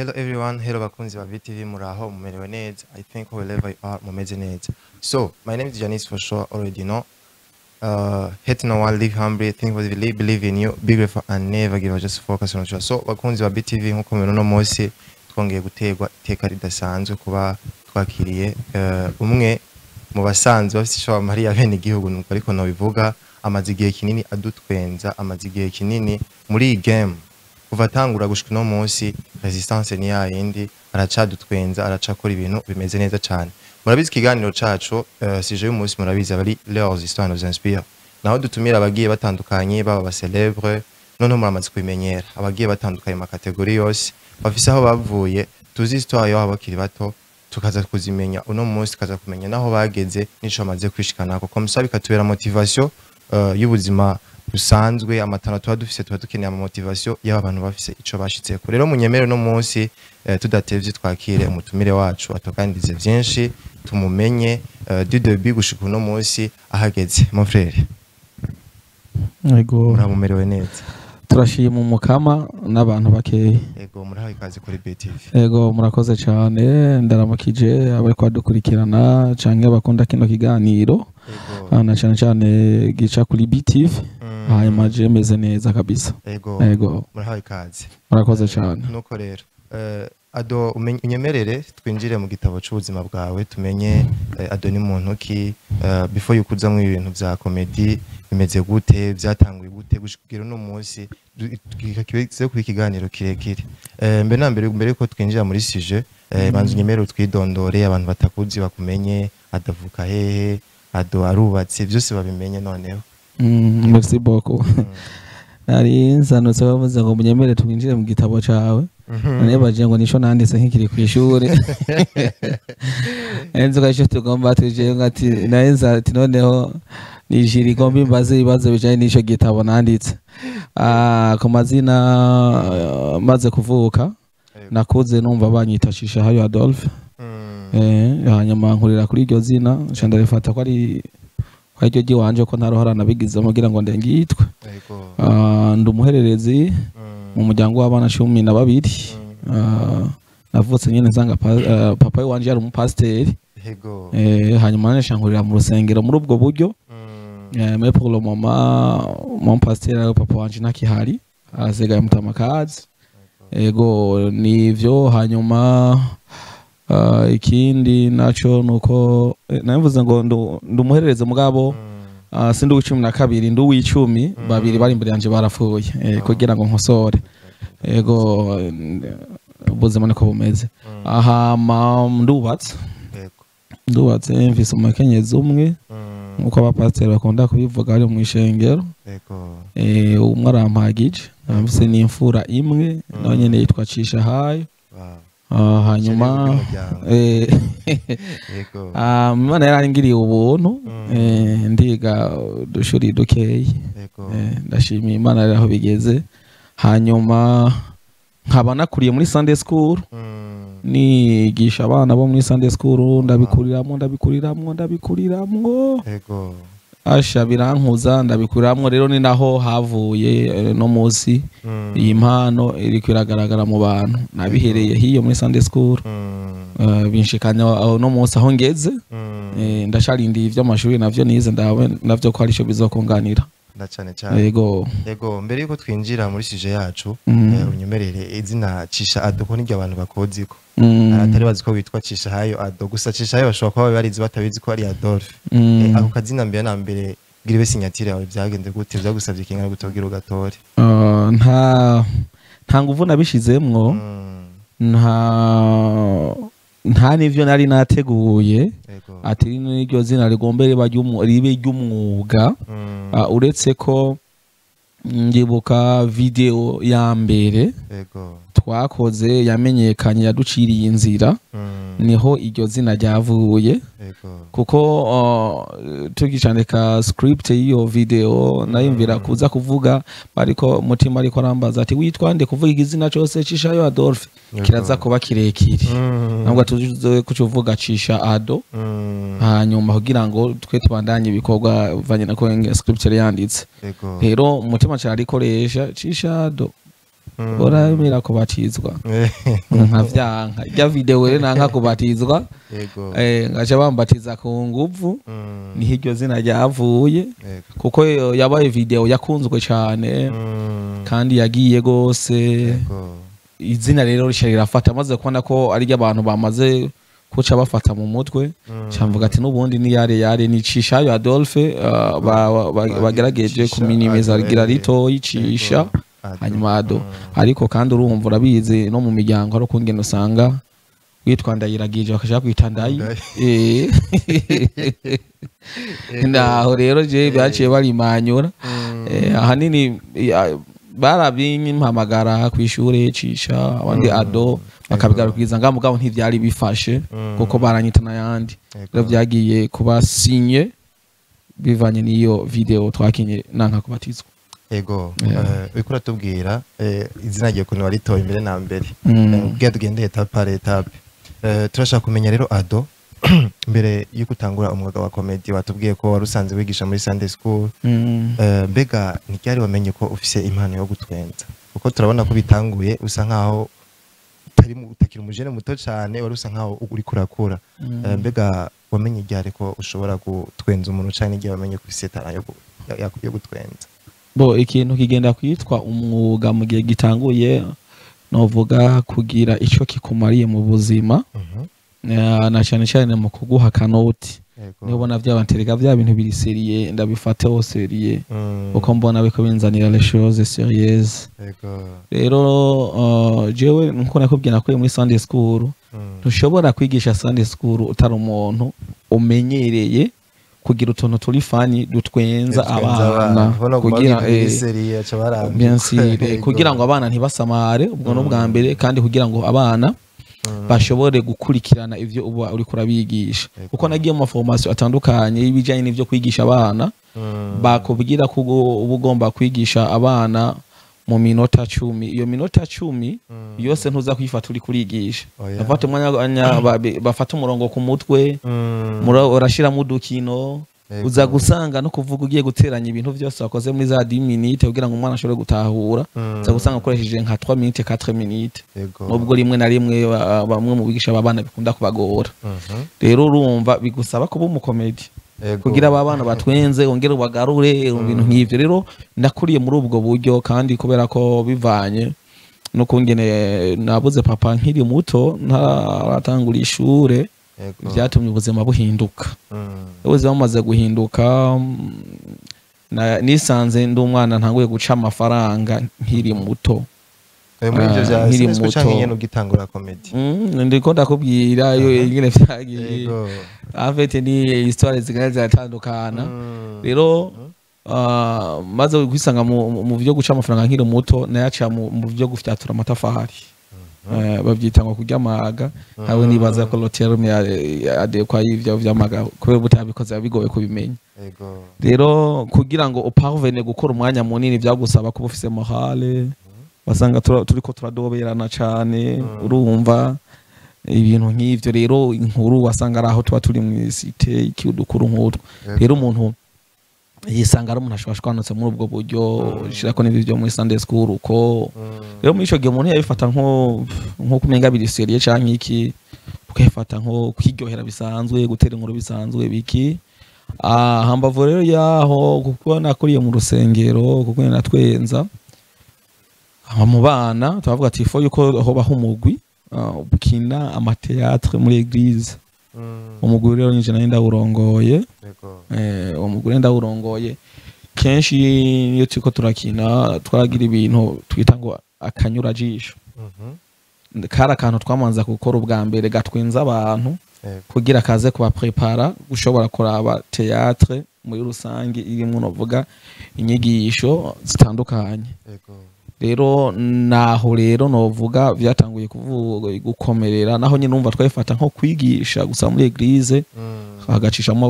Hello everyone, hello bakunzi ba BTV, muraho, mumerewe neza? I think wherever you are mumeze neza. So, my name is Janice for sure already know. Hate no one, live humbly, think positively, believe in you, be grateful and never give up, just focus on yourself. So, bakunzi ba BTV, nkuko mubibona uno munsi twongeye guterwa iteka ridasanzwe kuba twakiriye umwe mu basanzwe bafite ico bamariye bene igihugu, nuko ariko nobivuga. Amaze igihe kinini adutwenza, amaze igihe kinini muri iyi game kuva atangura gushika uno munsi. Resistance ni yayindi, aracadutwenza, aracakora ibintu bimeze neza cyane. Murabizi ikiganiro cacu, sujet y'umunsi murabizi aba ari "Leurs histoires nous inspirent", naho dutumira abagiye batandukanye, baba ba célèbre, noneho muramaze kubimenyera, abagiye batandukanye mu ma catégories yose, bafise aho bavuye, tuzi histoire yabo bakiri bato, tukaza kuzimenya uno munsi, tukaza kumenya naho bageze n'ico bamaze kwishikanako, comme ça bikatubera motivation y'ubuzima busanzwe. Amatara tuba dufise, tuba dukeneye ama motivation y'aba bantu bafise ico bashitseko. Rero munyemere no munsi tudatevye twakire umutumire wacu, atuganirize vyinshi, tumumenye du début gushika uno munsi ahageze. Mon frère. Ego. Muramumerewe neza? Turashima Umukama n'abantu bakeya. Ego, murahawe ikaze kuri BTV. Ego, murakoze cyane. Ndaramukije abariko badukurikirana canke bakunda kino kiganiro. Na cyane cyane gica kuri BTV. Hanyuma je meze neza kabisa. Ego. Ego. Murahawe ikaze. Murakoze cyane. Nuko rero Ado, unyemerere twinjire mu gitabo c'ubuzima bwawe, tumenye Ado ni muntu ki, before yuko uza mu ibintu vya comedy, bimeze gute, vyatanguye gute gushikira uno munsi. Kize kuba ikiganiro kirekire. Mbere na mbere, mbere yuko twinjira muri sujet, banza unyemerere twidondore, abantu batakuzi bakumenye. Adavuka hehe? Ado arubatse? Vyose babimenye noneho. Merci beaucoup. Nari nsanutse bavuze ngo munyemere twinjire mu gitabo cawe, nibaje ngo nico nanditse nkikiri kw'ishure, enzi ko ico tugomba tuje ngo ati nari ati noneho nijira igomba imbaze ibibazo bijanye n'ico gitabo nanditse. Ku mazina, maze kuvuka nakuze numva banyita Cishahayo Adolphe. Hanyuma nkurira kuri iryo zina, nca ndarifata ko ari ryo ry'iwanje, ko nta ruhara nabigizemo kugira ngo ndengitwe. Ndi umuhererezi mu muryango w'abana 12. Navutse nyine nsanga papa wanje yari umupasiteri. Hanyuma nca nkurira mu rusengero muri ubwo buryo. Mais pour le moment mon pasteur ari papa wanje ntakihari, arasigaye mutamakazi. Ego, nivyo. Hanyuma ikindi naco nuko navuze ngo ndi umuhererezi mugabo sindi uw'12, ndi uw'icumi. Babiri bari imbere yanje barapfuye, kugira ngo nkosore. Ego, ubuzima niko bumeze. Ahama ndubatse. Ndubatse, mfise umukenyezi umwe, nkuko abapasiteri bakunda kubivuga bari mu ishengero. Umwe arampagije. Mfise n'imfura imwe, nawe nyene yitwa Cishahayo. Hanyuma Ishengero ry'umuryango. Imana yarangiriye ubuntu. Ndiga udushuri dukeyi. Ndashimiye Imana rero aho bigeze. Hanyuma nkaba nakuriye muri Sunday school, nigisha abana bo muri Sunday school, ndabikuriramwo, ndabikuriramwo, ndabikuriramwo. Asha birankuza, ndabikuriramwo. Rero ni naho havuye no munsi iyi mpano iriko iragaragara mu bantu. Nabihereye hiyo muri Sunday school, binshikanya aho no munsi aho ngeze. Ndacarindiye ivy'amashuri navyo nize, ndabe navyo ko arico bizokunganira. Na cane cane. Yego. Yego, mbere yuko twinjira muri sujet yacu, unyemerere izina Cisha Ado, ko niryo abantu bakoziko. Abatari bazi ko witwa Cishahayo Ado gusa, Cishahayo bashobora kuba barizi batabizi ko ari Adolphe. Ako kazina mbere na mbere kugira ibe signature yawe byagenze gute? Byagusabye kingana gute kugira ugatore? Nta nguvu nabishizemwo. Nta n'ivyo nari nateguye ati rino niryo zina rigomba ribe ry'umwuga. Uretse ko ndibuka video ya mbere twakoze yamenyekanye, yaduciriye inzira, niho iryo zina ryavuye. Kuko tugicandika script y'iyo video, nayumvira kuza kuvuga, ariko mutima ariko arambaza ati: "Witwa nde?" Kuvuga igizina cose Cishayo Adolphe kiraza kuba kirekire. Ntabwo tuze kucuvuga Cisha Ado. Hanyuma kugira ngo twe tubandanye ibikorwa bivanye na ko script yari yanditse. Rero umutima carikoresha Cisha Ado. Uremera kubatizwa? Nkavyanka. Irya video rero nanka kubatizwa. Ngaca bambatiza ku nguvu. Niho iryo zina ryavuye. Kuko yabaye video yakunzwe cyane kandi yagiye gose. Izina rero rica rirafata, maze kubona ko ari abantu bamaze kuca bafata mu mutwe, camvuga ati n'ubundi ni yare yare ni Cishayo Adolphe, bagerageje Cisha, kuminimiza Ado, rigira rito yicisha. Ado. Hanyuma Ado. Ariko kandi urumva, urabizi, no mu miryango hari ukungene usanga witwa Ndayiragije bakashaka kwita Ndayi. Ndayi. Naho rero je baciye barimanyura. Ahanini barabimpamagara kw'ishure Cisha, abandi Ado, bakabigarukiriza ngaho, mugabo ntivyari bifashe kuko baranyita n'ayandi. Rero vyagiye kuba sinye bivanye n'iyo video twakinye nanka kubatizwa. Uriko uratubwira izina ryawe ukuntu waritoye imbere na mbere. Kugira tugende étape par étape. Turashaka kumenya rero, Ado, mbere yuko utangura umwuga wa comedy, watubwiye ko wari usanzwe wigisha muri Sunday school. Mbega ni ryari wamenye ko ufise impano yo gutwenza? Kuko turabona ko bitanguye usa nkaho utari utakiri umujene muto cyane, wari usa nkaho uriko urakura. Mbega wamenye ryari ko ushobora gutwenza umuntu, canke igihe wamenye ko ufise talent yo gutwenza? Bo, ikintu kigenda kwitwa umwuga mu gihe gitanguye, novuga, kugira ico kikumariye mu buzima, na cyane cyane mu kuguha akanoti. Niho ubona vya nterega vya bintu biri sérieux, ndabifate au sérieux, kuko mbona biko binzanira les choses sérieuses. Rero jewe nkuko nakubwiye, nakuye muri Sunday school. Ntushobora kwigisha Sunday school utari umuntu umenyereye kugira utuntu turi funny dutwenza abana, kugira bien sûr, kugira ngo abana ntibasamare, ubwo no bwa mbere, kandi kugira ngo abana bashobore gukurikirana ivyo uba uriko urabigisha. Kuko nagiye mu ma formation atandukanye y'ibijanye n'ivyo kwigisha abana, bakubwira ko uba ugomba kwigisha abana mu minota 10. Iyo minota 10 yose ntuza kuyifata uri kurigisha. Oya. Bafata umwanya, bafata umurongo ku mutwe, urashiramo udukino. Uza gusanga no kuvuga ugiye guteranya ibintu byose wakoze muri za 10 minutes kugira ngo umwana ashobore gutahura, uza gusanga ukoresheje nka 3 minutes, 4 minutes, nubwo rimwe na rimwe bamwe mu bigisha b'abana bikunda kubagora. Rero urumva bigusaba kuba umu comédien kugira aba bana batwenze, wongere ubagarure ibintu nk'ivyo. Rero nakuriye muri ubwo buryo, kandi kubera ko bivanye n'ukungene nabuze papa nkiri muto, ntaratangura ishure, byatumye ubuzima buhinduka. Ubuzima bumaze guhinduka, nisanze ndi umwana ntanguye guca amafaranga nkiri muto. Muri ivyo Ah, vya nkiri Sunday school canke muto. nyene ugitangura comedy? Ndiko ndakubwira iyo ingene vyagiye. En fait, ni histoire zigenda ziratandukana. Rero maze kwisanga mu byo guca amafaranga nkiri muto, nayaca mu byo gufyatura amatafari. Babyita ngo kurya amaga. Ntawe nibaza ko le terme adéquat y'ivyo vy'amaga, kubera ubutabikoze biba bigoye kubimenya. Rero kugira ngo uparvene gukora umwanya munini, byagusaba kuba ufise morale. Wasanga turiko turadoberana cane, urumva, ibintu nk'ivyo. Rero inkuru wasanga ari aho tuba turi mw'isite ikidukuru nk'utwo. Rero umuntu yisanga ari umuntu ashwashwanutse muri ubwo buryo, shirako n'ibyo byo muri Sunday school uko. Rero muri ico gihe umuntu yabifata nko kumenga biri sérieux canke iki, ukabifata nko kwiryohera bisanzwe, gutera inkuru bisanzwe biki. Hambavu rero yaho, kuko nakuriye mu rusengero, kuko natwenza aba mu bana, turavuga ati faut yuko hobaho umugwi ukina ama théâtre muri église. Umugwi rero nije nari ndawurongoye. Uwo mugwi rero ndawurongoye. Kenshi iyo turiko turakina, twaragira ibintu twita ngo akanyurajisho. Kari akantu twamanza gukora ubwa mbere gatwenza abantu kugira kaze kubaprepara gushobora kuraba théâtre muri rusange irimwo, novuga, inyigisho zitandukanye. Rero naho rero novuga vyatanguye kuvuga gukomerera, naho nyine numva twabifata nko kwigisha gusa muri église, hagacishamo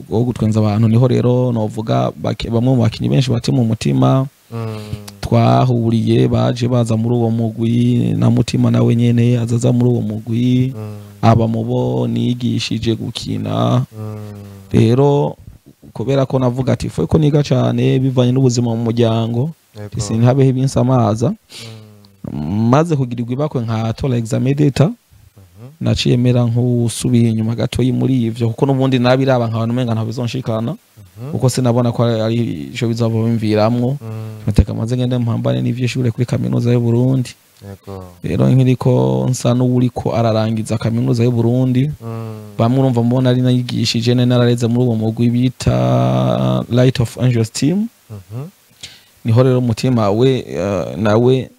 wo gutwenza abantu. Niho rero novuga bamwe mu bakinyi benshi bati mu mutima twahuriye baje baza muri uwo mugwi, na Mutima nawe nyene azaza muri uwo mugwi, aba mubo nigishije gukina. Rero kubera ko navuga ati faut ko niga cane bivanye n'ubuzima mu muryango, sinhabeho ibinsamaza. Maze kugirirwa ibakwe nka tora examen d'État, naciye mera nk'usubiye inyuma gatoyi muri ivyo, kuko n'ubundi nabiraba nkabona umenga ntabwo bizonshikana, kuko sinabona ko ari ico bizova bimviramwo. Mateka maze ngende mpambane n'ivy'ishure kuri kaminuza y'u Burundi. Rero nkiriko nsa n'uwuriko ararangiza kaminuza y'u Burundi, bamwe urumva mubona ari nayigishije, nari narareze muri uwo mugwi bita Light of Angels Team. Niho rero umutima we nawe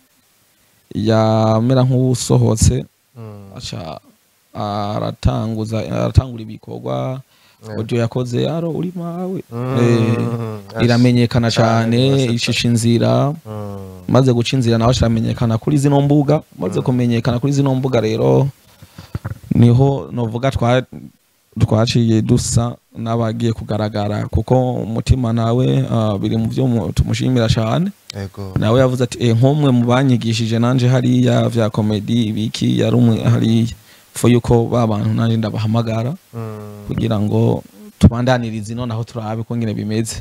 yamera nk'uwusohotse, aca aratangura ibikorwa. Audio yakoze aro uri mawe, iramenyekana Cane cane, gose. icisha inzira. Maze guca inzira nawe aramenyekana kuri zino mbuga. Maze kumenyekana kuri zino mbuga rero, niho novuga twaciye dusa n'abagiye kugaragara, kuko umutima nawe biri mu byo tumushimira cyane. Nawe yavuze ati nk'umwe mu banyigishije nanje hariya vya comedy ibiki, yari umwe hariya fo yuko ba bantu nanje ndabahamagara kugira ngo tubandanirize ino naho turabe ko ngene bimeze.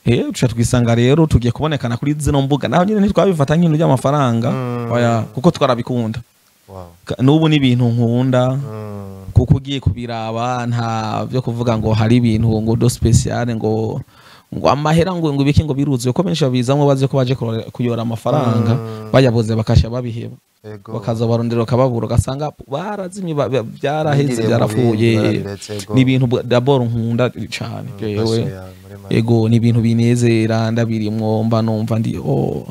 Tuca twisanga rero tugiye kubonekana kuri zino mbuga, naho nyine ntitwabifata nk'ibintu by'amafaranga. Oya, kuko twarabikunda. N'ubu ni ibintu nkunda, kuko ugiye kubiraba nta byo kuvuga ngo hari ibintu ngo de spécial, ngo amahera, ngo ibiki, ngo biruzuye, ko benshi babizamwo bazi ko baje kuyora amafaranga, bayabuze bakasha babiheba, bakaza barondera bakababura, ugasanga barazimye, byaraheze, Bigiriye mu byarapfuye. bindi, barabiretse, ego. Ni ibintu d'abord nkunda cane jewe. Passion yawe muri make. Ego, ni ibintu binezera, ndabirimwo mba numva ndi oh,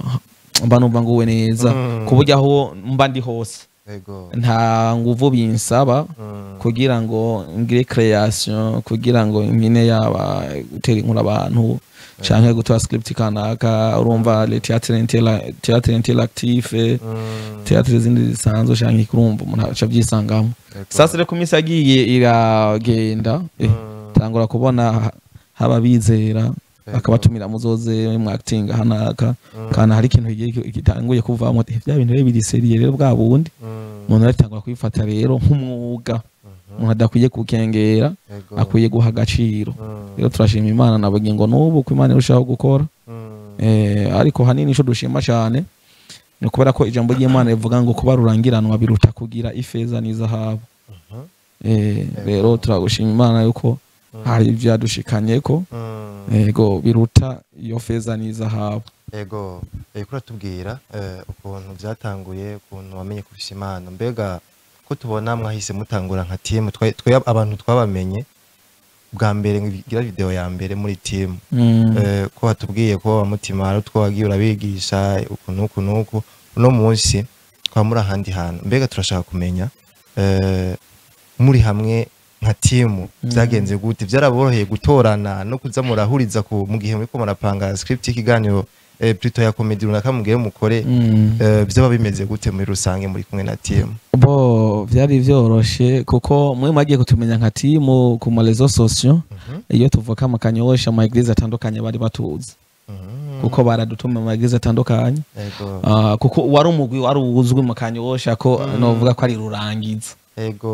mba numva nguwe neza, ku buryo aho mba ndi hose nta nguvu binsaba kugira ngo ngire création, kugira ngo nkine, yaba gutera inkuru abantu canke gutora script kanaka. Urumva le théâtre théâtre interactif, théâtre zindi zisanzwe canke, kurumva umuntu aca avyisangamo. Sasa rero ku minsi yagiye iragenda, tangura kubona haba bizera akabatumira, muzoze mu acting hanaka kana, hari ikintu gitanguye kuvamo. Bya bintu rero biri sérieux rero bwa bundi, umuntu aratangura kubifata rero nk'umwuga umuntu adakwiye gukengera, akwiye guha agaciro. Rero turashima Imana na bugingo n'ubu ko Imana irushaho gukora. Ariko hanini ico dushima cyane ni ukubera ko ijambo ry'Imana rivuga ngo kuba rurangiranwa biruta kugira ifeza n'izahabu. Rero turagushima Imana yuko hari ibyadushikanyeko, ego, biruta iyo feza n'izahabu. Ego, kuratubwira ukuntu byatanguye, ukuntu wamenye ko ufise impano. Mbega ko tubona mwahise mutangura nka team, twe abantu twabamenye bwa mbere ngira video ya mbere muri team, ko watubwiye ko wa mutima ari utwo wagiye urabigisha uku n'uku n'uku, uno munsi twaba muri ahandi hantu. Mbega turashaka kumenya, muri hamwe nka team byagenze gute? Byaraboroheye gutorana no kuza murahuriza ku mu gihe muriko murapanga script y'ikiganiro, plutôt ya comedy runaka mugiye mukore, byaba bimeze gute muri rusange muri kumwe na team? Bo vyari vyoroshe, kuko mwe mwagiye kutumenya nka team ku ma réseaux sociaux. Iyo tuvuka mu Kanyosha, mu église atandukanye bari batuzi, kuko baradutuma mu église atandukanye. Kuko wari umugwi wari uzwi mu Kanyosha ko novuga ko ari rurangiza.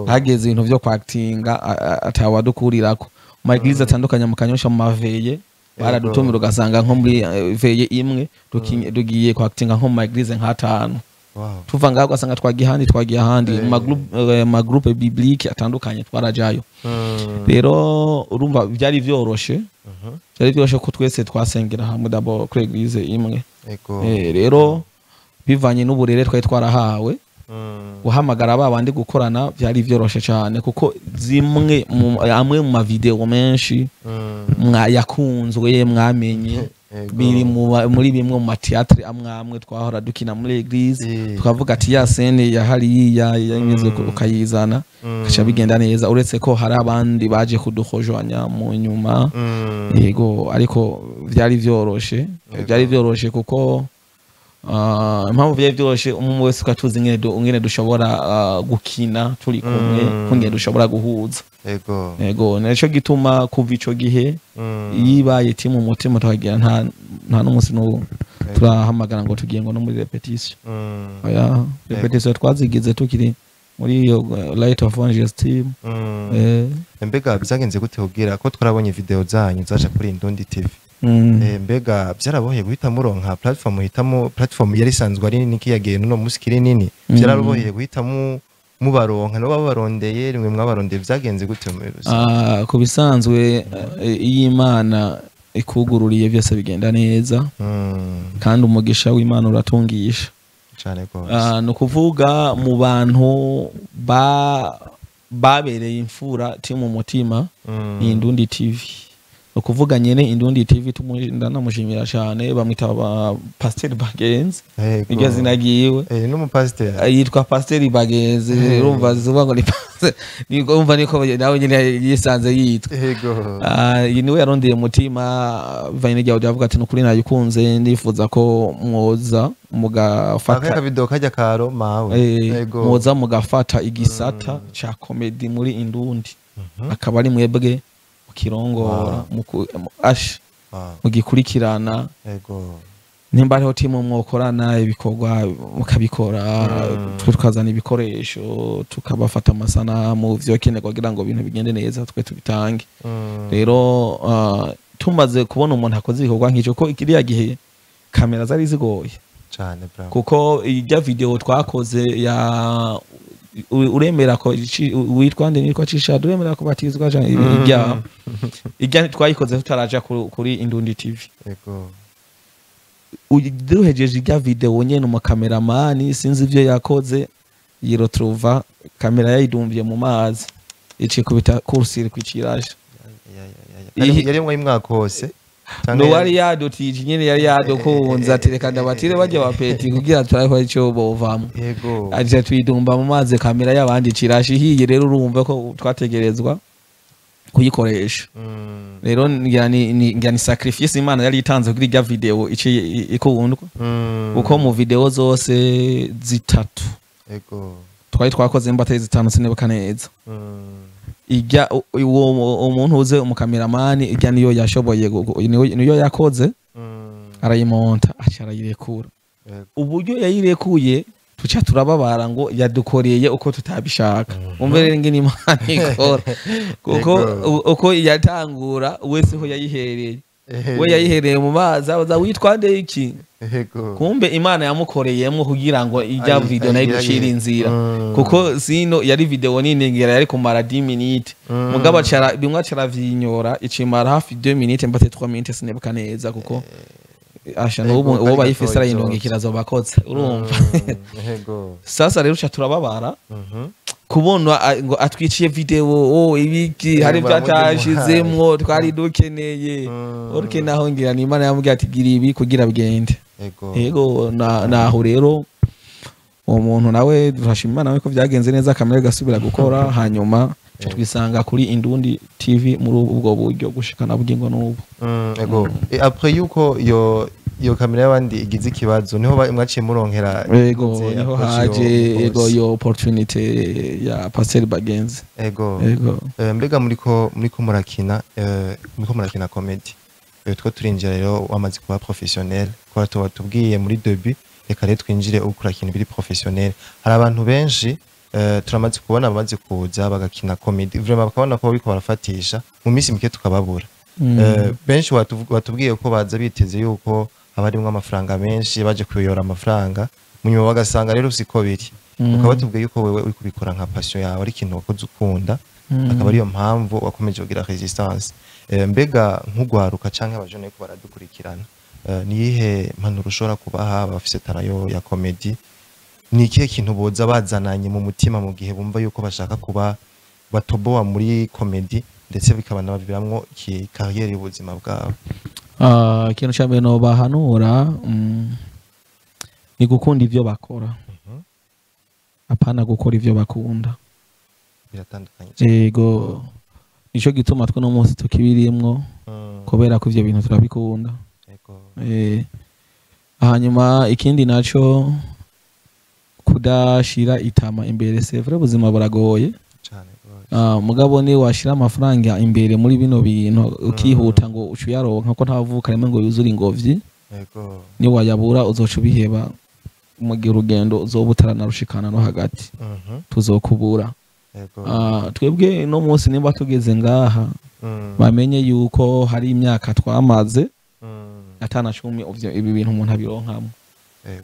Hageze ibintu vyo kwactinga atawadukurirako mu église atandukanye mu Kanyosha, mu ma veillées baradutumira, ugasanga nko muri veillée imwe tugiye kwactinga nko mu ma église nk'atanu. Tuva ngaho ugasanga twagiye ahandi, twagiye ahandi, mu ma groupe biblique atandukanye twarajayo. Rero urumva byari vyoroshe, byari vyoroshe ko twese twasengera hamwe d'abord kuri église imwe. Rero bivanye n'uburere twari twarahawe, guhamagara ba bandi gukorana byari vyoroshe cyane, kuko zimwe amwe mu ma vidéo menshi yakunzwe mwamenye biri muri bimwe mu ma théâtre amwe amwe twahora dukina muri église. Tukavuga ati ya scène ya hariya yanyuze, ukayizana, kaca bigenda neza, uretse ko hari abandi baje kuduhojwanya mu nyuma. Yego, ariko byari vyoroshe. Byari vyoroshe kuko impamvu byari vyoroshe, umwe wese ukatuzi ingene dushobora gukina turi kumwe, kungene dushobora guhuza. Yego, nico gituma kuva ico gihe iyo ibaye timu umutima tukagira, nta n'umunsi n'ubu turahamagara ngo tugiye ngo no muri répétition. Oya, répétition twazigize tukiri muri iyo Light of Angels team. Mbega byagenze gute kugira ko twarabonye video zanyu zaje kuri Indundi TV? Mbega byaraboheye guhita muronka platform, uhitamo platform yari isanzwe ari nini kiyagiye n'uno munsi kiri nini? Byaraboheye guhita mubaronka, nabo babarondeye, rimwe mwabarondeye, byagenze gute muri rusange? Ah, ku bisanzwe, iyo Imana ikugururiye byose bigenda neza, kandi umugisha w'Imana uratungisha. Cane gose. Ah, ni ukuvuga mu bantu babereye imfura team Umutima ni Indundi TV. Ni ukuvuga nyene Indundi TV, ndanamushimira cyane, bamwita ba Pasiteri Bagenzi, niryo zina ryiwe. N'umupasiteri. Yitwa Pasiteri Bagenzi. Urumva zuba ngo ni pasiteri, niko umva, niko nawe nyene yisanze yitwa. Ah, iyi niwe yarondeye Umutima bivanye n'igihe, avuga ati: "Nukuri nayikunze, ndifuza ko mwoza mugafata Aka video kajya karo mawe. Mwoza mugafata igisata ca comedy muri Indundi, akaba ari mwebwe mukirongora, ash mugikurikirana, nimba hariho timu mwokorana ibikorwa mukabikora, twe tukazana ibikoresho, tukabafata amasanamu vyokenerwa kugira ngo ibintu bigende neza, twe tubitange." Rero tumaze kubona umuntu akoze ibikorwa nk'icyo, ko kiriya gihe kamera zari zigoye, Cane, bravo. kuko ijya video twakoze ya uremera ko witwa nde, nitwa Cishad, uremera ko batizwa canke ijya twayikoze tutaraja kuri Indundi TV. Duhejeje ijya video nyene, umukameramani sinzi ivyo yakoze, yirotruva kamera yayidumviye mu mazi, icikubita kursiri kwiciraje. Ya, ya, ya, ya. Yari mwe mwakose? Nuwari yadutije nyene, yari yadukunze, ati: "Reka ndabatire bajya bapeti kugira turabe ico bovamwo." Aje tuyidumba mu mazi, kamera y'abandi cirashe ihiye. Rero urumva ko twategerezwa kuyikoresha. Rero ngira ni sacrifice Imana yari itanze kuri irya video ici ikundwa, kuko mu video zose zitatu twari twakoze, mba atari zitanu sinibuka neza, ijya uwo umuntu uze umukameramani, ijya niyo yashoboye niyo yakoze, arayimonta, aca arayirekura. Uburyo yayirekuye tuca turababara ngo yadukoreye uko tutabishaka. Umve rero ingene Imana ikora, kuko uko yatangura wese ho yayihereye, we yayihereye mu mazi, abaza: "Witwa nde iki?" Kumbe Imana yamukoreyemo kugira ngo ijya video nayo iducire inzira, kuko sino yari video nini, ngira yari kumara 10 minutes, mugabo acara bimwe acara vyinyora, icimara hafi 2 minutes mbate 3 minutes sinibuka neza, kuko asha n'ubu kari uwo bayifise gatoyi. Arayindungikira azobakoze, urumva. Sasa rero uca turababara kubona ngo atwiciye video, oh, ibiki, hari ibyo atashizemwo twari dukeneye. Orike naho ngira ni Imana yamubwiye ati: "Gira ibi kugira bigende." Yego, naho rero uwo muntu nawe turashima Imana nawe ko byagenze neza, kamera gasubira gukora, hanyuma ca twisanga kuri Indundi TV muri ubwo buryo gushikana bugingo n'ubu. Ego. Après yuko iyo kamera y'abandi igize ikibazo, niho mwaciye muronkera Ego, nze niho approach haje ego boss. iyo opportunity ya Pasteur Bagenzi. Ego. Mbega muriko murakina comedy. Two turinjira rero wamaze kuba professionnel, kuba tuba tubwiye muri début, reka rero twinjire uko urakina biri professionnel. Hari abantu benshi turamaze kubona bamaze kuza bagakina comedy, vraiment bakabona ko bariko barafatisha, mu minsi mike tukababura. Benshi batubwiye ko baza biteze yuko haba harimwo amafaranga menshi, baje kuyora amafaranga, mu nyuma bagasanga rero siko biri. Ukaba batubwiye yuko wewe uri kubikora nka passion yawe, ari ikintu wakoze ukunda, akaba ariyo mpamvu wakomeje kugira resistance. Mbega nk'ugwaruka canke abajene bariko baradukurikirana, niyihe mpanuro ushobora kubaha bafise talent yo ya comedy? Ni ikihe kintu boza bazananye mu mutima mu gihe bumva yuko bashaka kuba batobowa muri comedy, ndetse bikabanabaviramwo iki carrière y'ubuzima bwabo? Ah, ikintu cya mbere nobahanura ni gukunda ivyo bakora, apana gukora ivyo bakunda. Biratandukanye cyane. Ego, nico gituma twe no munsi tukibirimwo, kubera ko ivyo bintu turabikunda. Hanyuma ikindi naco, kudashira itama imbere. C'est vrai, ubuzima buragoye. Cane gose. Ah, mugabo ni washira amafaranga imbere muri bino bintu ukihuta ngo uce uyaronka, ko ntavuka rimwe ngo yuzure ingobyi. Ni wayabura uzoca ubiheba, mu gihe urugendo uzoba utaranarushikana no hagati, tuzokubura. Ah, twebwe no munsi nimba tugeze ngaha, bamenye yuko hari imyaka twamaze. Atana cumi ibi bintu umuntu abironkamo. Yego.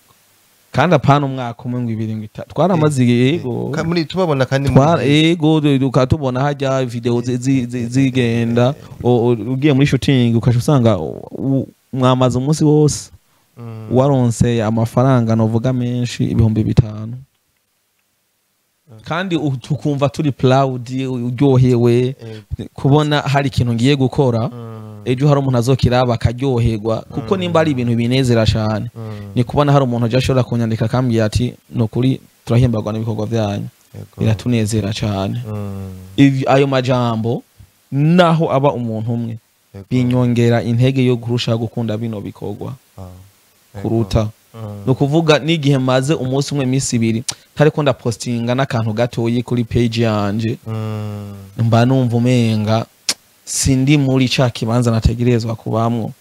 Kandi apana umwaka umwe ngo ibiri ngo itatu, twaramaze yego. Muri tubabona kandi yego, tukatubona hajya video zigenda, ugiye muri shooting ukaca usanga mwamaze umunsi wose waronse amafaranga novuga menshi 5000, kandi tukumva turi proud, uryohewe kubona hari ikintu ngiye gukora, ejo hari umuntu azokiraba akaryoherwa, kuko nimba ari ibintu binezera cyane ni kubona hari umuntu aje ashobora kunyandika akambwira ati nukuri turahimbagwa n'ibikorwa byanyu, biratunezera cyane. Ayo majambo naho aba umuntu umwe binyongera intege yo kurushaho gukunda bino bikorwa kuruta. Ni ukuvuga n'igihe maze umunsi umwe, iminsi ibiri ntariko ndapostinga n'akantu gatoyi kuri page yanje, mba numva umenga sindi muri ca kibanza nategerezwa kubamwo.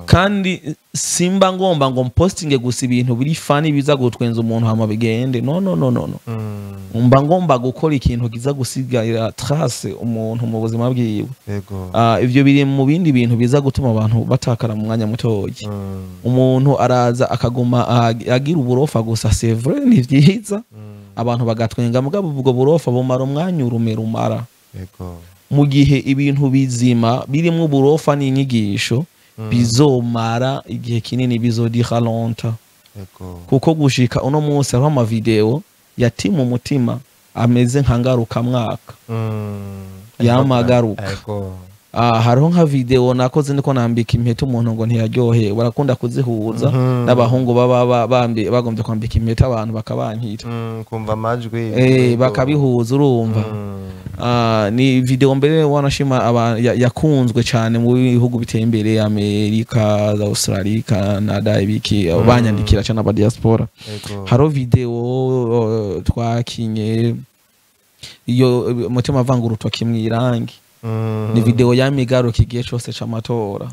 Kandi simba ngomba ngo mpostinge gusa ibintu biri funny biza gutwenza umuntu hama bigende. No, no, no, no, no. Mba ngomba gukora ikintu kiza gusigarira trace umuntu mu buzima bwiwe. Ivyo biri mu bindi bintu biza gutuma abantu batakara mu mwanya mutoyi. Umuntu araza akaguma agira uburofa gusa, c'est vrai, ni vyiza, abantu bagatwenga, mugabo ubwo burofa bumara umwanya urume rumara. Mu gihe ibintu bizima birimwo uburofa n'inyigisho bizomara igihe kinini, bizodira longtemps. Kuko gushika uno munsi hariho amavideo yatima umutima ameze nka ngarukamwaka, yamagaruka. Hariho nka video nakoze ndiko nambika impeta umuntu ngo ntiyaryohewe, barakunda kuzihuza n'abahungu baba bagombye kwambika impeta abantu bakabankira, kumva amajwi bakabihuza, urumva. Ni video mbere wanashima yakunzwe cyane mu bihugu biteye imbere, Amerika, Australia, Canada, ibiki, banyandikira cyane aba diaspora. Haro video twakinye iyo mutima avanga urutoki mwirangi, ni video yamigaruka igihe cyose c'amatora.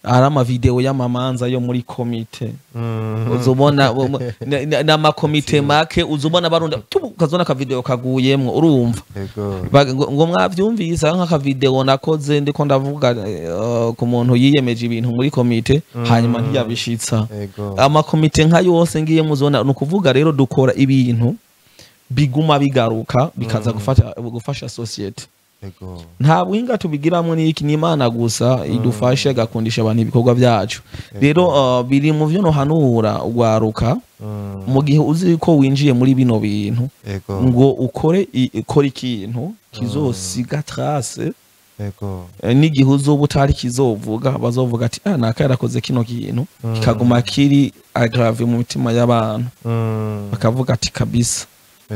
Ari ama video y'amamanza yo muri komite, uzobona n'amakomite make, uzobona barunda ukazona ka video kaguyemwo, urumva. Ngo mwavyumvise nk'aka video nakoze ndiko ndavuga ku muntu yiyemeje ibintu muri komite, hanyuma ntiyabishitsa. Amakomite nka yose ngiye muzona, ni ukuvuga rero dukora ibintu biguma bigaruka bikaza gufasha societe. Nta buhinga tubigiramwo, n'iki, ni Imana gusa idufashe gakundisha abantu ibikorwa byacu. Rero biri mu vyo nohanura ugwaruka, mu gihe uzi ko winjiye muri bino bintu ngo ukore ikora ikintu kizosiga trace, n'igihe uzoba utari kizovuga bazovuga ati naka yarakoze kino kintu, kikaguma kiri aggrave mu mitima y'abantu, bakavuga ati kabisa.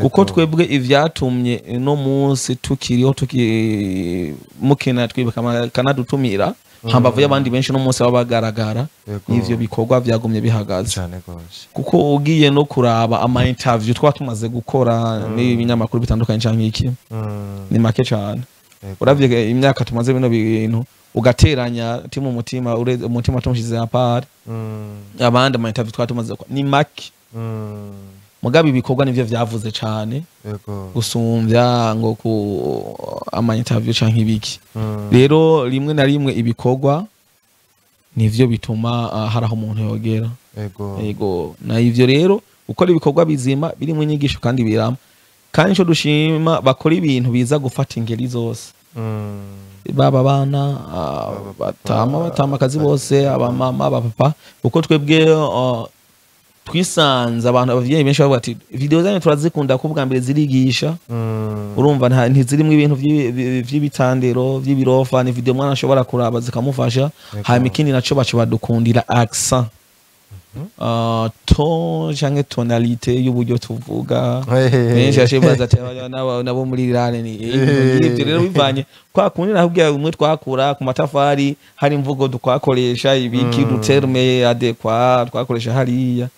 Kuko twebwe ivyatumye no munsi tukiriho mukena twibuka kanadutumira hambavu y'abandi benshi no munsi babagaragara, ivyo bikorwa vyagumye bihagaze. Kuko ugiye no kuraba ama interview twa tumaze gukora n'ibinyamakuru bitandukanye canke iki, ni make cyane. Uravye imyaka tumaze bino bintu ugateranya timu umutima umutima tumushize apart, abandi ama interview twa tumaze ni make. Mugabe ibikorwa nivyo vyavuze cyane gusumvya ngo ku ama interview canke ibiki. Rero rimwe na rimwe ibikorwa nivyo bituma haraho umuntu yogera. Yego, na ivyo rero ukora ibikorwa bizima birimo inyigisho kandi birama. Kandi ico dushima bakora ibintu biza gufata ingeri zose. Baba bana batama kazi bose, abamama, abapapa, uko twebwe twisanze abantu abavyeyi benshi bavuga ati video zanyu turazikunda ko bwa mbere zirigisha, urumva ntizirimwe ibintu vy'ibitandero vy'ibirofa, ni video mwana ashobora kuraba zikamufasha. Hanyuma ikindi naco baco badukundira accent, ton canke tonalité y'uburyo tuvuga. Benshi ashibaza ati nabo muri rane ni ibyo rero bivanye kwa kundi nakubwiye umwe twakura ku matafari, hari imvugo dukwakoresha ibiki duterme adekwa twakoresha hariya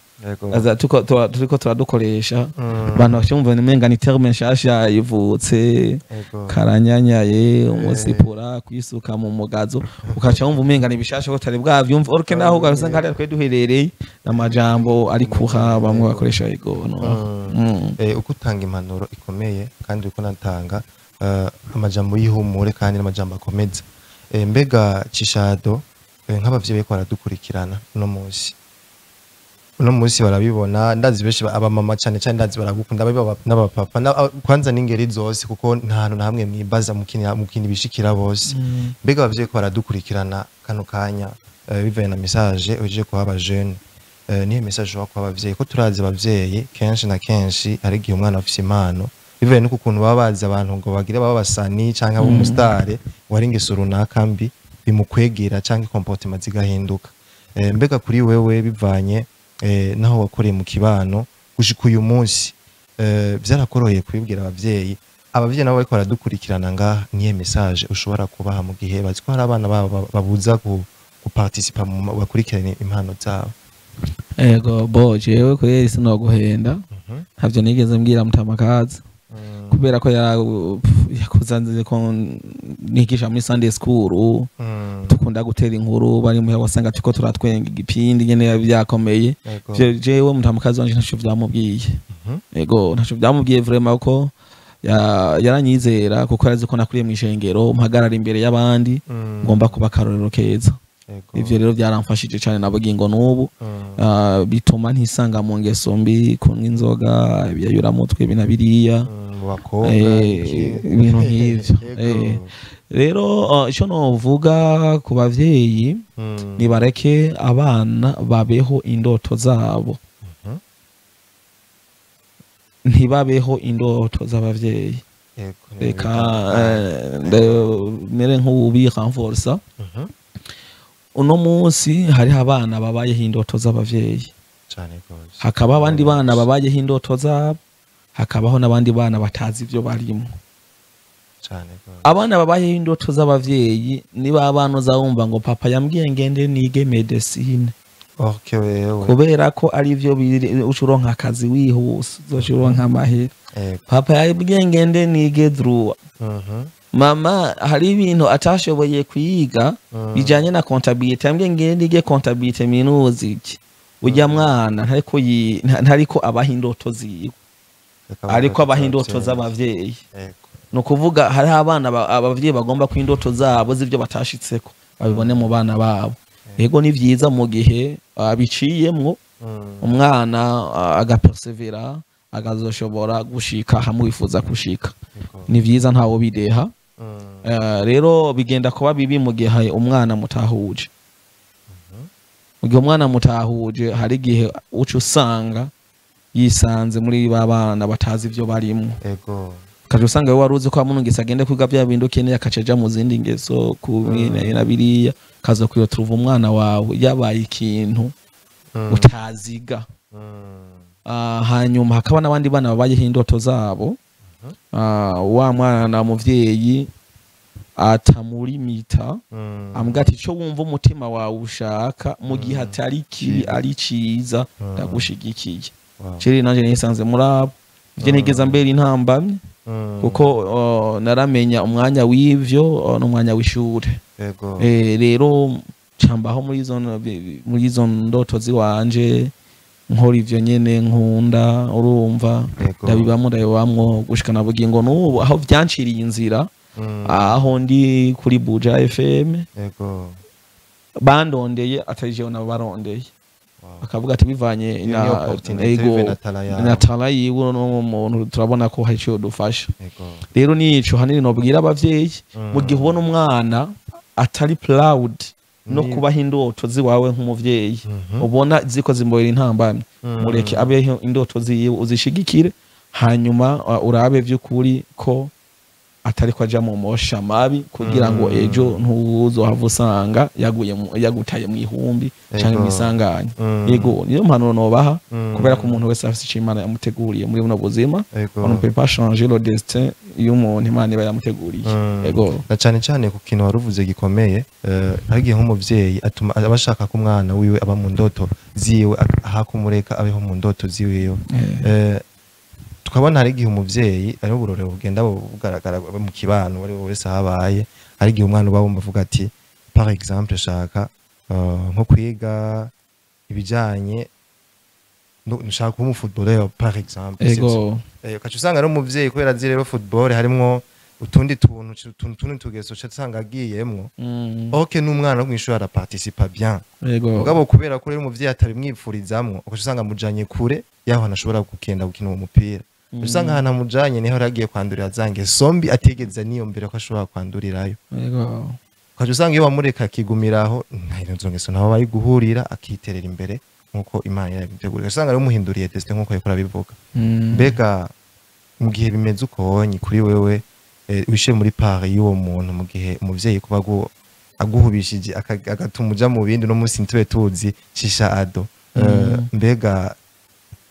aza turiko turadukoresha abantu bashumva nimenga ni terme nshasha ivutse, karanyanyaye umusipura kwisuka mu mugazo, ukaca wumva umenga ni bishasha ko tari bwavyumva orke naho ugasanga hari twe duherereye n'amajambo ari kuha bamwe bakoresha ego no. Uko utanga impanuro ikomeye kandi uko natanga amajambo y'ihumure kandi n'amajambo akomeza. Mbega Cishado Nk'abavyeyi bariko baradukurikirana uno munsi barabibona, ndazi benshi abamama cyane cyane, ndazi baragukunda, n'abapapa kwanza n'ingeri zose, kuko nta hantu na hamwe mwibaza mukina ibishikira bose. Mbega abavyeyi ko baradukurikirana kano kanya, bivanye na message uje kuha aba jeune, niyo message ushobora kuha abavyeyi? Ko turazi abavyeyi kenshi na kenshi hari igihe umwana afise impano, bivanye n'uko ukuntu baba bazi abantu ngo bagire baba basani canke abe umusitare, wari ingeso runaka mbi bimukwegera canke comportement zigahinduka. Mbega kuri wewe, bivanye naho wakoreye mu kibano gushika uyu munsi, vyarakoroheye kubibwira abavyeyi? Abavyeyi nabo bariko baradukurikirana ngaha, niyo message ushobora kubaha mu gihe bazi ko hari abana babo babuza guparticipa mu bakurikirane impano zabo? Ego, bo jewe kweri sinoguhenda, ntavyo nigeze mbwira mutamakazi, kubera ko yakuze ko nigisha muri Sunday school, dukunda gutera inkuru, bari muhira wasanga turiko turatwenga igipindi nyene byakomeye. Jewe mutamakazi wanje ntaco vyamubwiye. Ego, ntaco vyamubwiye vraiment, ko yaranyizera, kuko yarazi ko nakuriye mw'ishengero, mpagarara imbere y'abandi, ngomba kuba akarorero keza. Ivyo rero byaramfashije cyane nabugingo n'ubu. Bituma ntisanga mu ngeso mbi, kunywa inzoga, ibiyayuramutwe, ibi na biriya. Mu bakobwa, iki. Ibintu nk'ivyo. Rero ico novuga ku bavyeyi, nibareke abana babeho indoto zabo, ntibabeho indoto z'abavyeyi. Ni Reka bitandukanye. Mere nk'ubirenforsa. Uno munsi hariho abana babayeho indoto z'abavyeyi, Cane gose. hakaba abandi bana babayeho indoto zabo, hakabaho n'abandi bana batazi ivyo barimo. Cane gose. Abana babayeho indoto z'abavyeyi niba abana uzawumva ngo papa yambwiye ngende nige médecine, Okay, wewe. kubera ko ari vyo biri uca uronka akazi wihuse, uzoca uronka amahera. Papa yambwiye ngende nige droit. Mama hari ibintu atashoboye kwiga bijanye na comptabilité, yambwiye ngende nige comptabilité minuzi iki. Urya mwana ntariko abaha indoto ziwe, Reka ariko abaha indoto z'abavyeyi. z'abavyeyi. Ni ukuvuga hariho abana abavyeyi bagomba ko indoto zabo z'ibyo batashitseko babibone mu bana babo. Yego, ni vyiza mu gihe biciyemwo, umwana agapersevera, akazoshobora gushika hamwe wifuza gushika. Ni vyiza, ntawo bideha. Rero bigenda kuba bibi mu gihe umwana mutahuje. Mu gihe umwana mutahuje, hari igihe uca usanga yisanze muri ba bana batazi ivyo barimwo, ukaja usanga wewe wari uzi ko wamurungitse agende kwiga bya bindi ukeneye, akaca aja mu zindi ngeso na biriya, kaza kuyoturuva umwana wawe yabaye ikintu utaziga. Hanyuma hakaba n'abandi bana babayeho indoto zabo. Wa mwana muvyeyi atamurimita, ambwira ati ico wumva umutima wawe ushaka, mu gihe atari kibi ari ciza, ndagushigikiye. Ceri nanje nisanze muri abo. Ivyo ntigeze mbera intambamye, kuko naramenya umwanya w'ivyo n'umwanya w'ishure. Rero cambaho muri izo ndoto ziwanje, nkora ivyo nyene nkunda, urumva, ndabibamwo, ndabibamwo gushika na bugingo n'ubu, aho vyanciriye inzira, aho ndi kuri Buja FM. Bandondeye atari jewe nabo barondeye, bakavuga ati bivanye Iyo na niyo opportunity, ego, bive na talent yawe. Na talent yiwe, no muntu turabona ko hari ico dufasha. Rero nico hanini nobwira abavyeyi: mu gihe ubona umwana atari proud no kubaha indoto ziwawe nk'umuvyeyi, ubona ziko zimbohera intambamyi, mureke abeho indoto ziwe, uzishigikire, hanyuma urabe vy'ukuri ko atari ko aja mu mosha mabi, kugira ngo ejo ntuzohava usanga yaguye yagutaye mu ihumbi canke mw'isanganya. Yego, niyo mpanuro nobaha, kubera ko umuntu wese afise ico Imana yamuteguriye muri buno buzima. On ne peut pas changer le destin y'umuntu Imana iba yamuteguriye. Yego. Na cane cane ku kintu wari uvuze gikomeye, hari igihe nk'umuvyeyi atuma aba ashaka ko umwana wiwe aba mu ndoto ziwe, ahakumureka abeho mu ndoto ziwiwe. Tukabona hari igihe umuvyeyi, ariho uburorero bugenda bugaragara mu kibano, uwo ari we wese ahabaye, hari igihe umwana uba wumva avuga ati par exemple shaka nko kwiga ibijanye nshaka kuba umufootballeur par exemple, sivyo? Ego. Ukaca usanga ari umuvyeyi, kubera azi rero football harimwo Utundi tuntu, utundi tugeso uca usanga agiyemwo. Ok, n'umwana wo mw'ishuri araparticipa bien. Mugabo kubera ko rero umuvyeyi atabimwipfurizamwo, ugaca usanga amujanye kure yaho ntashobora kugenda gukina uwo mupira. Usanga ahantu amujanye niho yari agiye kwandurira za ngeso mbi atigeze niyumvira ko ashobora kwandurirayo. Ukaca usanga iyo wamureka akigumiraho, nta izo ngeso ntaho bari guhurira, akiterera imbere nk'uko Imana yabiteguriye. Usanga rero umuhinduriye destin nk'uko yariko arabivuga. Mbega mu gihe bimeze uko wonye kuri wewe, wishe muri part y'uwo muntu, mu gihe umuvyeyi kuba aguhubishije agatuma uja mu bindi, no munsi ntitube tuzi Shisha Ado. Mbega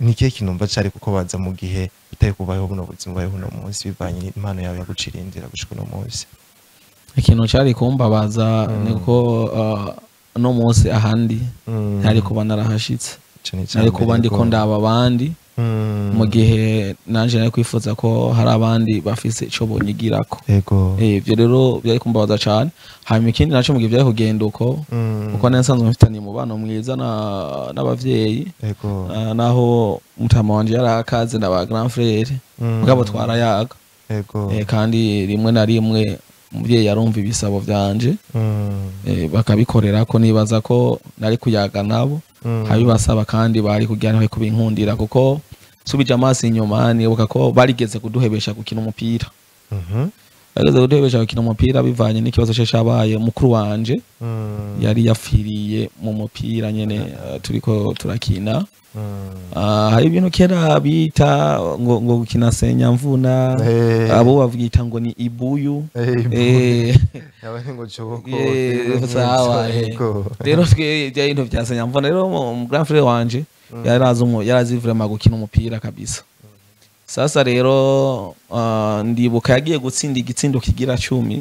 ni ikihe kintu umva cari kukubaza mu gihe utari kubayeho buno buzima ubayeho uno munsi, bivanye n'impano yawe yaguciriye inzira gushika uno munsi? Ikintu cari kumbabaza niko no munsi ahandi ntari kuba narahashitse, Ico ni ica nari kuba mbere ndiko rwose. ndaba abandi, mu gihe nanje nari kwifuza ko hari abandi bafise ico bonyigirako. Ivyo rero byari kumbabaza cane. Hanyuma ikindi naco, mu gihe vyari kugenda uko, kuko nari nsanzwe mfitaniye umubano mwiza n'abavyeyi, naho mutama wanje yari akaze na ba grand frère, mugabo twarayaga. Kandi rimwe na rimwe umuvyeyi yarumva ibisabo vyanje, bakabikorera ko. Nibaza ko nari kuyaga nabo nkabibasaba, kandi bari kugira ntibe kubinkundira, kuko nsubije amaso inyuma nibuka ko barigeze kuduhebesha gukina umupira. Barigeze kuduhebesha gukina umupira bivanye n'ikibazo cye cabaye, mukuru wanje yari yapfiriye mu mupira nyene, turiko turakina. Hari ibintu kera bita ngo gukina senyamvuna, abo bavyita ngo ni ibuyu. Yaba ngo coboko. Sawa. Rero twe ibyo bintu vya senyamvuna rero, mu grand frère wanje yarazi vraiment gukina umupira kabisa. Sasa rero ndibuka yagiye gutsinda igitsindo kigira 10,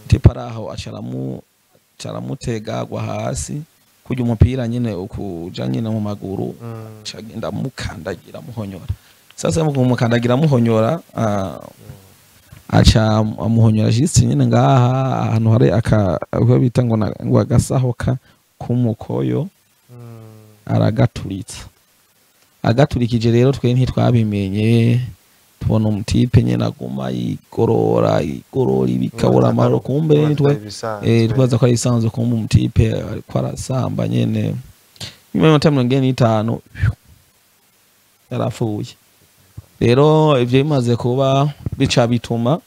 type araho acaramutega agwa hasi, kurya umupira nyine ukuja nyine mu maguru, acagenda mukandagira muhonyora. Sasa mu kumukandagira muhonyora, aca amuhonyora juste nyine ngaha ahantu hari aka uko bita ngo ngo agasaho k'umukoyo, aragaturitsa. Agaturikije rero twe ntitwabimenye, tubona umutype nyine aguma yigorora yigorora ibikabura amahoro, kumbe nitwe twaza ko ari isanzwe, kumbe umutype ariko arasamba nyene. Nyuma y'iminota 45 yarapfuye. Rero ivyo bimaze kuba bica bituma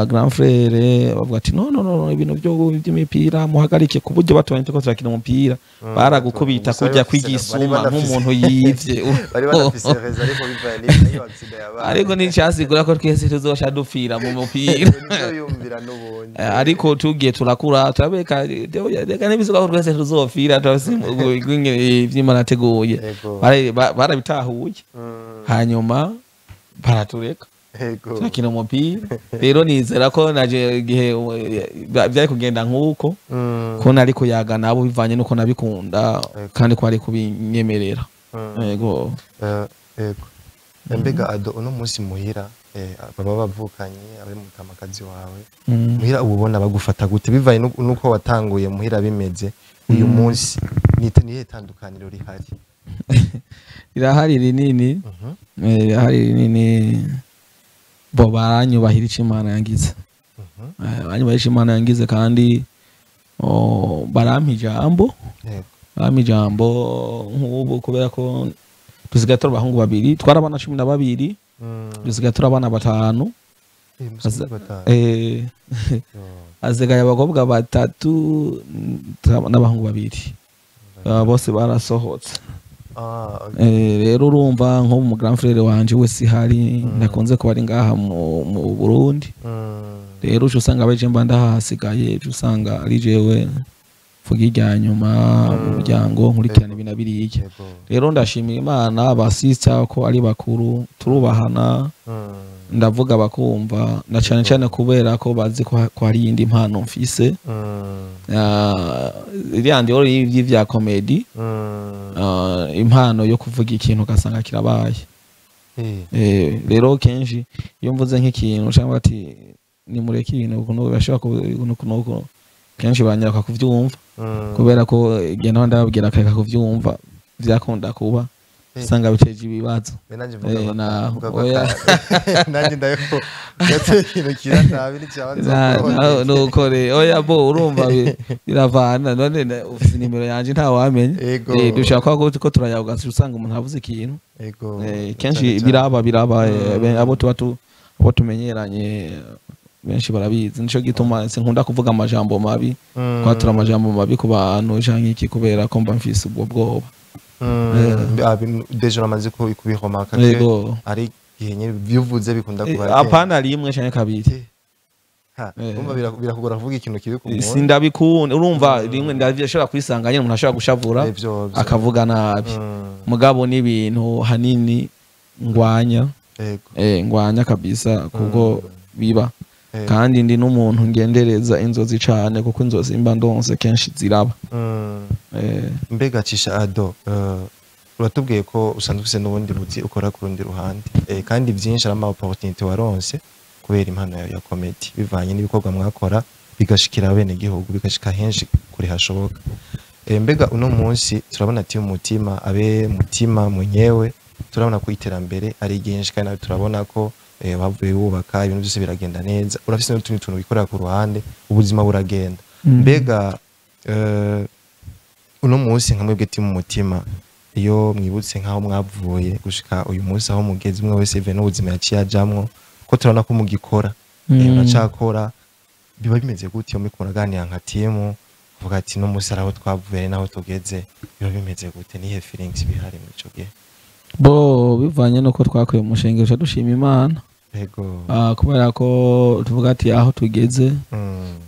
grand frère bavuga ati: "No, no, no, ibintu byo by'imipira muhagarike," ku buryo batubonye turiko turakina umupira baragukubita kujya kwigisuma nk'umuntu yivye. Bari banafise raison, ariko bivanye n'iyo accident yabaye. Ariko nticasigura ko twese tuzoca dupfira mu mupira. Nivyo yumvira n'ubundi. Ariko tugiye turakura turabeka, reka n'ibisuka ko twese tuzopfira, turafise ivy'Imana yateguye. Barabitahuye, hanyuma baratureka turakina umupira. Rero nizera ko naje igihe byari kugenda nk'uko, ko nari kuyaga nabo bivanye n'uko nabikunda, kandi ko ari kubinyemerera. Yego. Yego. Mbega Ado, uno munsi muhira, baba bavukanye abari mu mutamakazi wawe, muhira uba ubona bagufata gute bivanye nuko watanguye muhira bimeze, uyu munsi nihe tandukaniro rihari? Rirahari rinini. Rirahari rinini. Bo baranyubahira ico Imana yangize. Baranyubahira ico Imana yangize, kandi barampa ijambo. Barampa ijambo nk'ubu kubera ko dusigaye turi abahungu babiri, twari abana 12, dusigaye turi abana batanu. Musigaye batanu. Yo. Hasigaye abakobwa batatu n'abahungu babiri. Bose barasohotse. Ah, okay. Rero urumva nko mu grand frère wanje we sihari, ntakunze kuba ari ngaha mu Burundi. Rero uca usanga abeje mba ndahasigaye, uca usanga ari jewe mvuga irya nyuma mu muryango, nkurikirana ibi na biriya. Rero ndashimira Imana, abasista ko ari bakuru turubahana, ndavuga bakumva, na cane cane kubera ko bazi ko hari iyindi mpano mfise. Iriya ndiho y'ivya comedy, impano yo kuvuga ikintu ugasanga kirabaye. Rero kenshi iyo mvuze nk'ikintu cyangwa ati nimureke ibintu ukuntu bashobora ukuntu, kenshi banyereka kuvyumva, kubera ko igihe naho ndababwira akareka kuvyumva vyakunda kuba. Usanga biteje ibibazo. Nanjye mvuga mvuga ko oya. Nanjye ndayako yateye ikintu kira nabi n'ikibanza. Nuko re oya, bo urumva biravana. None ufise nimero yanje, ntawamenya. Dushaka ko turayaga, usanga umuntu avuze ikintu. Kenshi biraba abo tuba abo tumenyeranye benshi barabizi. Nico gituma sinkunda kuvuga amajambo mabi, kwatura amajambo mabi ku bantu canke iki, kubera ko mba mfise ubwo bwoba. Déjà uramaze kubihomaka ke ari igihe nyine bivuze bikunda kuba. Apana rimwe canke kabiri. Ha, urumva birakugora kuvuga ikintu kibi ku muntu. Sindabikunda, urumva rimwe ndashobora kwisanga nyine umuntu ashobora gushavura Ivyo vyo. akavuga nabi. Mugabo n'ibintu hanini ngwanya. Ngwanya kabisa kuko biba. Kandi ndi n'umuntu ngendereza inzozi cane, kuko inzozi mba ndonse kenshi ziraba. Mbega Cisha Ado, uratubwiye ko usanzwe ufise n'ubundi buzi ukora ku rundi ruhande, kandi byinshi ari ama opportunity waronse kubera impano yawe ya comedy, bivanye n'ibikorwa mwakora bigashikira bene gihugu, bigashika henshi kure hashoboka. Mbega uno munsi turabona ati umutima abe mutima mwenyewe, turabona ko iterambere ari ryinshi, kandi nawe turabona ko wavuye wubaka, ibintu byose biragenda neza, urafise n'utundi tuntu wikorera ku ruhande, ubuzima buragenda. Mbega uno munsi nka mwebwe team Mutima, iyo mwibutse nk'aho mwavuye gushika uyu munsi aho mugeze, umwe wese ive n'ubuzima yaciye ajamwo, ko turabona ko mugikora, muracakora, biba bimeze gute iyo muriko muraganira nka team, uvuga ati no munsi ari aho twavuye n'aho tugeze, biba bimeze gute? Nihe feelings bihari muri ico gihe? Bo bivanye nuko twakuye umushinga, uca dushima Imana. Kubera ko tuvuga ati aho tugeze,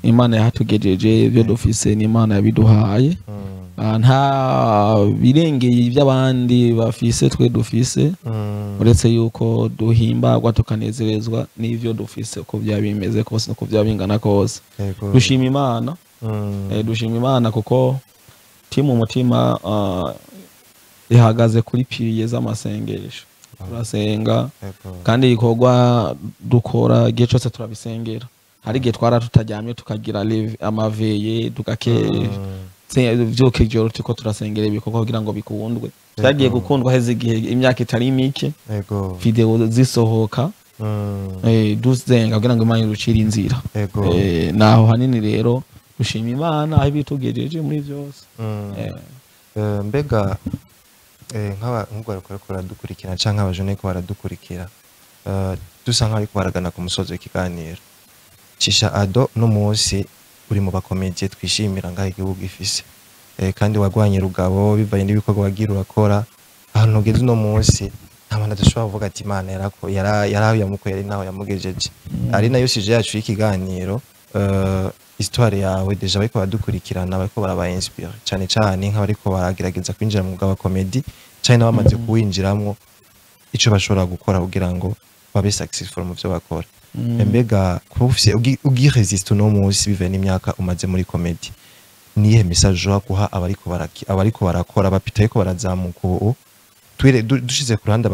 Imana yahatugejeje, ibyo dufise ni Imana yabiduhaye. Nta birengeye iby'abandi bafise twe dufise, uretse yuko duhimbagwa tukanezerezwa n'ivyo dufise, uko byaba bimeze kose nuko byaba bingana kose. Dushima Imana. Dushima Imana kuko team Umutima ihagaze kuri piliers z'amasengesho. Turasenga kandi ibikorwa dukora igihe cyose turabisengera. Hari igihe twara tutaryamye, tukagira ama veillées, tugake vyuka ijoro turiko turasengera ibikorwa kugira ngo bikundwe. Vyagiye gukundwa heze igihe, imyaka itari mike, video zisohoka, dusenga kugira ngo Imana irucire inzira. Naho hanini rero dushima Imana aho ibitugejeje muri vyose. Mbega nk'aba nk'urwaruka bariko baradukurikira canke abajene ko baradukurikira, dusa nk'abariko baragana ku musozo w'ikiganiro, Cisha Ado no munsi uri mu bakomediye twishimira ngaho igihugu gifise, kandi wagwanye rugabo bivanye n'ibikorwa wagira urakora. Ahantu ugeze uno munsi nta muntu adashobora kuvuga ati Imana yarako yaraho yamukuye, ari naho yamugejeje, ari nayo sujet yacu y'ikiganiro. Histoire yawe déjà bariko baradukurikirana bariko baraba inspire cane cane nk'abariko baragerageza kwinjira mu mwuga wa comedy canke n'abamaze kuwinjiramwo, ico bashobora gukora kugira ngo babe successful mu vyo bakora. Mbega kuba ufise ugiresiste uno munsi bivaye n'imyaka umaze muri comedy, niyihe message ushobora guha abariko barakora bapita ariko barazamuka ubu, dushize ku ruhande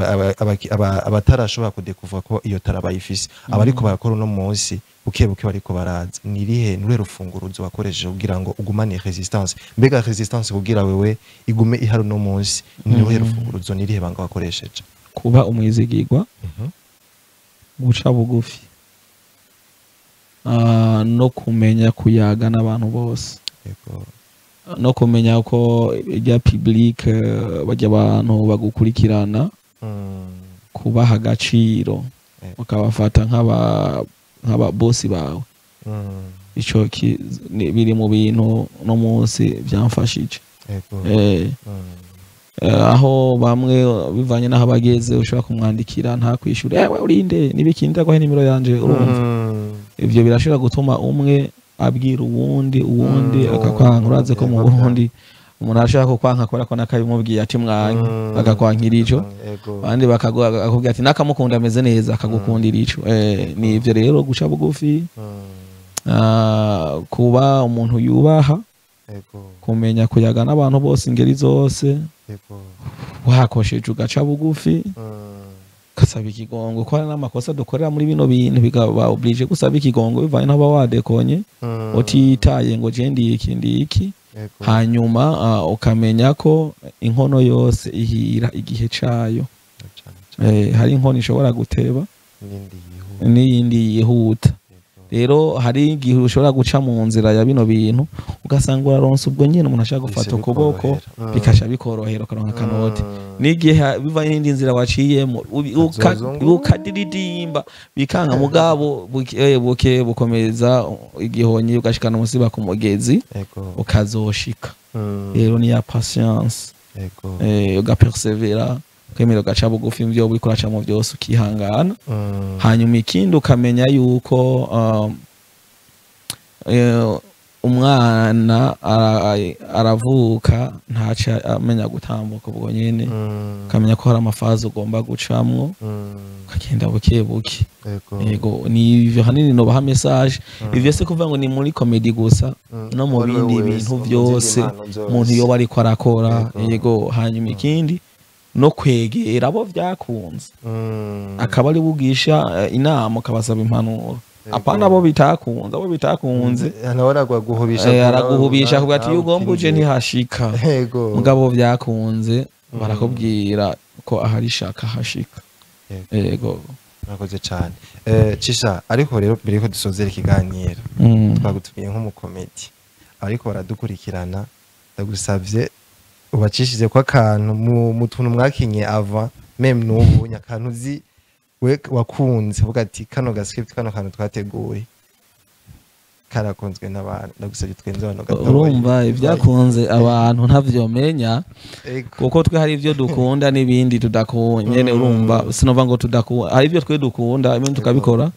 abatarashobora kudekuva ko iyo tara bayifise, abariko barakora uno munsi buke buke bariko baraza, nirihe nuruhe rufunguruzo wakoresheje kugira ngo ugumane resistance? Mbega resistance kugira wewe igume ihari uno munsi, ni uruhe rufunguruzo, nirihe banga wakoresheje? Kuba umwizigirwa, guca bugufi, no kumenya kuyaga n'abantu bose, no kumenya ko irya public, bajya abantu bagukurikirana, kubaha agaciro, ukabafata nk'aba bosi bawe. Ico biri mu bintu no munsi byamfashije. Aho bamwe bivanye n'aho bageze ushobora kumwandikira ntakwishyure, ewe urinde nibikindi aguhe nimero yanje, urumva ivyo birashobora gutuma umwe abwira uwundi, uwundi akakwanka. Urazi ko mu Burundi umuntu arashobora kukwanka kubera ko nakabimubwiye ati mwanke, akakwankira ico. Abandi bakakubwira ati nakamukunda ameze neza, akagukundira ico. Ni ivyo rero, guca bugufi, kuba umuntu yubaha, kumenya kuyaga n'abantu bose ingeri zose, wakosheje ugaca bugufi, ugasaba ikigongo, ko hari n'amakosa dukorera muri bino bintu bikaba obligé gusaba ikigongo bivanye n'aho uba wadekonye, utitaye ngo je ndi iki ndi iki. Hanyuma ukamenya ko inkono yose ihira igihe cayo. Hari inkono ishobora guteba n'iyindi yihuta. Rero hari igihe ushobora guca mu nzira ya bino bintu ugasanga uraronse ubwo nyene umuntu ashaka gufata ukuboko bikasha bikorohera ukaronka akanoti. N'igihe bivanye n'indi nzira waciyemo ukadiridimba bikanga, mugabo buke bukomeza igihonyi ugashikana umusiba ku mugezi ukazoshika. Rero ni ya patience, ugapersevera, ukemera ugaca bugufi muvyo uriko uracamwo vyose ukihangana. Hanyuma ikindi ukamenya yuko umwana aravuka ntaca amenya gutambuka ubwo nyene, ukamenya ko hari amafazi ugomba gucamwo ukagenda buke buke. Yego, ni ivyo hanini nobaha message. Ivyo se kuvuga ngo ni muri comedy gusa, no mu bindi bintu vyose umuntu yoba ariko arakora. Yego, hanyuma ikindi no kwegera abo vyakunze, akaba ari bugisha inama ukabasaba impanuro. Apana abo bitakunze, abo bitakunze araguhubisha kuvuga ati ugomba uje ntihashika. Mugabo vyakunze barakubwira ko ahari shaka hashika. Yego, murakoze cyane. Cisha, ariko rero mbere yuko dusozera ikiganiro twagutumiye nk'umukomedi, ariko baradukurikirana, ndagusavye ubacishije ko akantu mu tuntu mwakinye ava meme n'ubu nyakantu uzi we wakunze uvuga ati kano ga script kano kantu twateguye karakunzwe n'abantu, ndagusabye twenze abantu gatoya. Urumva ibyakunze abantu ntavyomenya, kuko twe hari ivyo dukunda n'ibindi tudakunda nyene. Urumva sinova ngo tudakunda, hari ivyo twe dukunda ibindi tukabikora,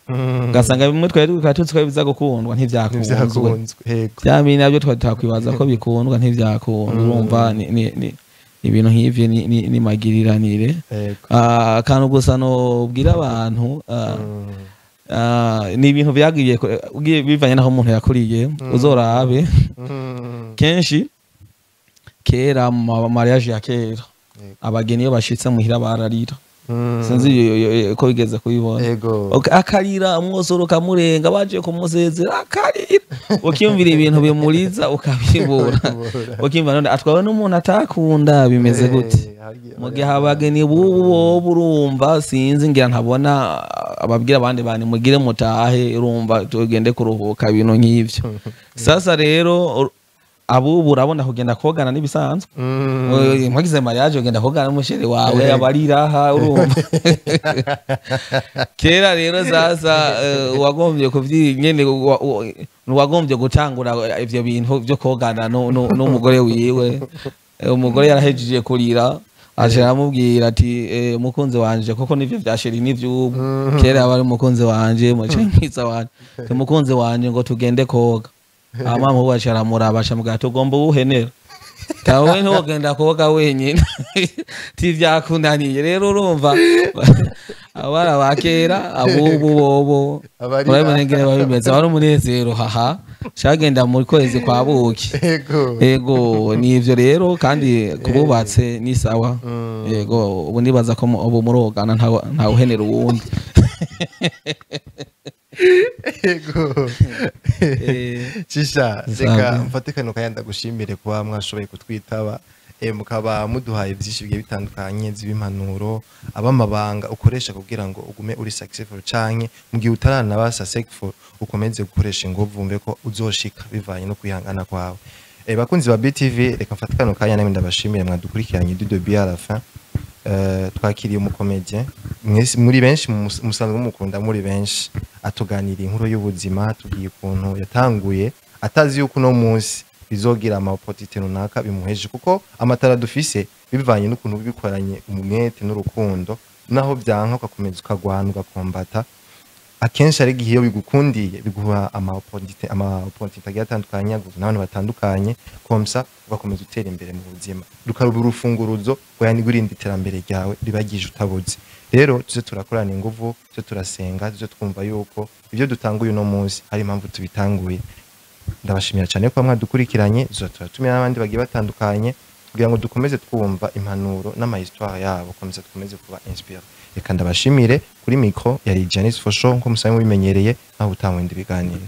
ugasanga bimwe twari tuzi gukundwa ntivyakunzwe, bya bindi nabyo twari twakwibaza ko bikundwa ntivyakundwa. Urumva ni ibintu nk'ivyo ni magiriranire. Akantu gusa nobwira abantu, ni ibintu byagiye bivanye naho umuntu yakuriye. Uzorabe kenshi kera mu mariage ya kera abageni iyo bashitse muhira bararira. Sinzi ko bigeze kubibona, akarira umwosoro ukamurenga baje kumusezera akarira, ukiyumvira ibintu bimuriza ukabibura, ukiyumvira none atwawe n'umuntu atakunda bimeze gute. Mu gihe abageni bubu bobo urumva sinzi ngira ntabona ababwira abandi bantu mugire mutahe, urumva tugende kuruhuka ibintu nk'ivyo. Sasa rero abubu urabona kugenda kogana nibisanzwe, mwagize mariage ugenda kogana n'umusheri wawe abariraha urumva. Kera rero sasa uwagombye kuvyinyene uwagombye gutangura ivyo bintu byo kogana n'umugore wiwe, umugore yarahejeje kurira aje aramubwira ati mukunzi wanje, koko nivyo vya sheri n'ivyubu. Kera abari umukunzi wanje mucenkiza wanje, umukunzi wanje ngo tugende koga. Ama mubacha aramuraba ashamubwira ati ugomba uwuhenera tawe ntugenda koga wenyine tivyakunaniye. Rero urumva abara ba kera abubu bobo urabona ingene babimeze, wari umunezero haha cagenda mu kwezi kwa buki. Yego, nivyo rero, kandi kububatse ni sawa. Yego, ubu nibaza ko ubu murogana nta uhenera uwundi. Yego. Cisha, reka mfate kano kanya ndagushimire kuba mwashoboye kutwitaba, mukaba muduhaye byinshi bigiye bitandukanye z'impanuro abamabanga ukoresha kugira ngo ugume uri successful, canke mu gihe utaranaba successful ukomeze gukoresha inguvu wumve ko uzoshika bivanye no kwihangana kwawe. Bakunzi ba BTV, reka mfate kano kanya namwe ndabashimire mwadukurikiranye du début à la fin. Twakiriye umukomedien muri benshi musanzwe mukunda muri benshi, atuganira inkuru y'ubuzima, atubwiye ukuntu yatanguye atazi yuko uno munsi bizogira ama opportunity runaka bimuheje, kuko amatara dufise bivanye n'ukuntu bikoranye umwete n'urukundo, naho byanka ugakomeza ukagwana ugakombata. Akenshi ari igihe iyo bigukundiye biguha ama opportunity agiye atandukanye, n'abantu batandukanye, komsa ugakomeza utera imbere mu buzima, rukarubura urufunguruzo rw'irindi iterambere ryawe ribagije utabuze. Rero tuze turakorana inguvu, tuze turasenga, tuze twumva yuko ibyo dutanguye uno munsi hari impamvu tubitanguye. Ndabashimira cyane ko mwadukurikiranye, tuze turatumira n'abandi bagiye batandukanye kugira ngo dukomeze twumva impanuro n'ama histoire yabo, komeza dukomeze kuba inspire. Reka ndabashimire. Kuri micro yari Janice Fosho nko musanzwe mubimenyereye, aho utawenda ibiganiro.